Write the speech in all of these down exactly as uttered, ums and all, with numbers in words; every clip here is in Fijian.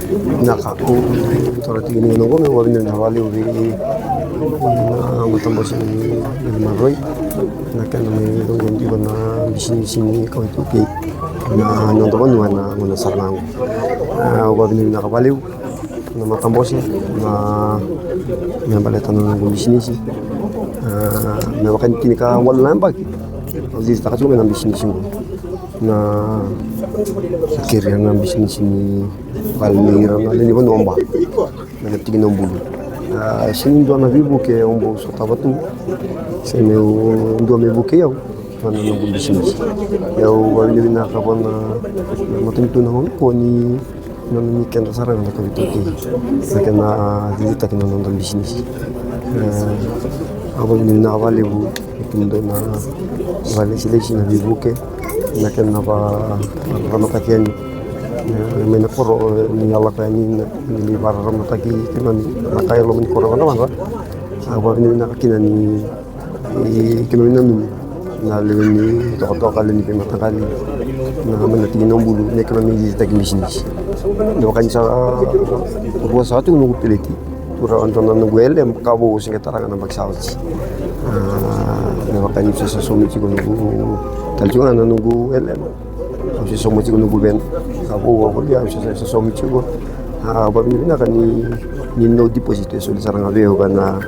Vinaka, au tara tiko ni gauna oqo meu vakavinavinaka vakalevu vei na matabose ni Maroroi na kena mai coqoni tiko na bisinisi ni kawa iTaukei na noda vanua ena gauna sara ga oqo. Au vakavinavinaka vakalevu na matabose na me baleta na noqu bisinisi. Me vaka ni tinikawalu na yabaki au cicitaka tiko mai na bisinisi oqo. Na keria na bisinisi ni vale ni ira na lewe ni vanua o Ba mai na tikina o Bulu. A, sega ni dua na veivuke au bau sotava tu se meu dua me vukei au. Na noqu bisinisi. Au vakavinavinaka vua na matanitu na gauna qo ni na nomuni kedra sara ga na kawa iTaukei na kena cicitaki na noda bisinisi. Au vakavinavinaka vakalevu vei kemudou na vakalesilesi na veivuke na kena vararamataki yani mai na koro ni a lako yani na ni vararamataki keimami na ka e loma ni koro e Vadravadra. Au vakavinavinaka kina ni keimami nanumi na lewe ni tokatoka, lewe ni veimataqali na mai na tikina o Bulu me keimami cicitaki bisinisi. Na vaka ni sa rua sara tiko noqu peleti, tu rawa dua na noqu elema ka vou, au se qai tara ga na baki sa oti. Na vaka ni sa saumi tiko noqu tali tiko ga na noqu elema. Au se sauma tiko noqu vena ka vou, au volia au se saumi tiko. Au vakavinavinaka ni ni no deposit e soli sara ga vei au vei na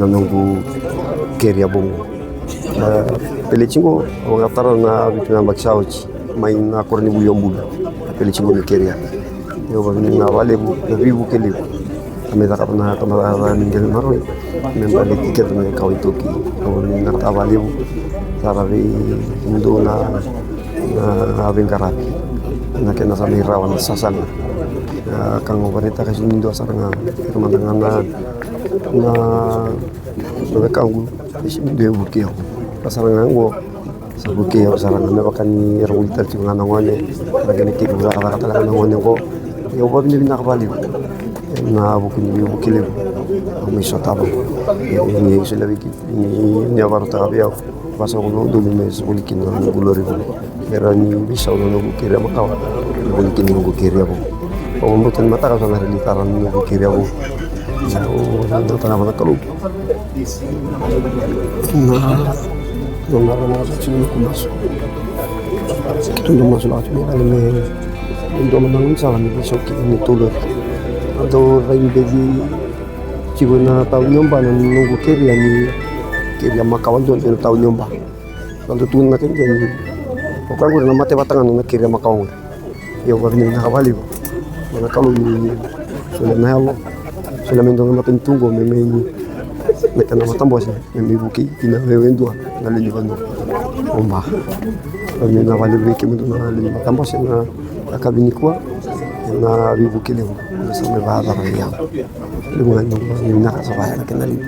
noqu keria vou. Peleti qo au a tara na vitu na yabaki sa oti mai na koronivuli o Bulu. Peleti qo me keria. Au vakavinavinaka vakalevu na veivuke levu. Ka me cakava na tamata ni qele maroi me baleti keda na kawa iTaukei. Au vakavinavinakataka vakalevu sara vei kemudou na na veiqaravi na kena sa mai rawa na sasaga. Ka ga vakaraitaka e sega ni dua sara ga, ira mada ga na na wekaqu e sega ni dua e vukei au. Ka sara ga oqo sa vukei au sara ga me vaka ni ra vuli tale tiko ga na gone, ra qai na kei cakacaka tale ga na gone oqo. Ia au vakavinavinaka vakalevu ena vuku ni veivuke levu au mai sotava. Ia ni solia vei kemuni ni a vakarautaka vei au. Vasagavulu na udolu me sa voli kina na noqu lori vou. Era ni veisau na noqu keria makawa, voli kina na noqu keria vou. Au vakabauta ni mataka sa na reli tara na noqu keria vou. Au na tara vata Kalou. Na na na na sa tiko noqu masu. Keitou dau masu lako tiko mai vale me dua mada na gaunisala me veisau kina na neitou lori. Au dau rai beci tiko na tauni o Ba na noqu keria ni keria makawa duadua na tauni o Ba. Au dau tukuna na kena ni o koya qori na mate vata ga na nona keria makawa qori. Ia au vakavinavinaka vakalevu vua na Kalou ni solia na yalo, solia mai dua na matanitu qo me mai na kena matabose me mai vukei kina vei au e dua na lewe ni vanua o Ba. Vakavinavinaka vakalevu vei kemudou na lewe ni matabose na yakavi nikua ena veivuke levu na sa mai vakayacora vei au. Levu ga ni noqu vakavinavinaka sa vaya na kena levu.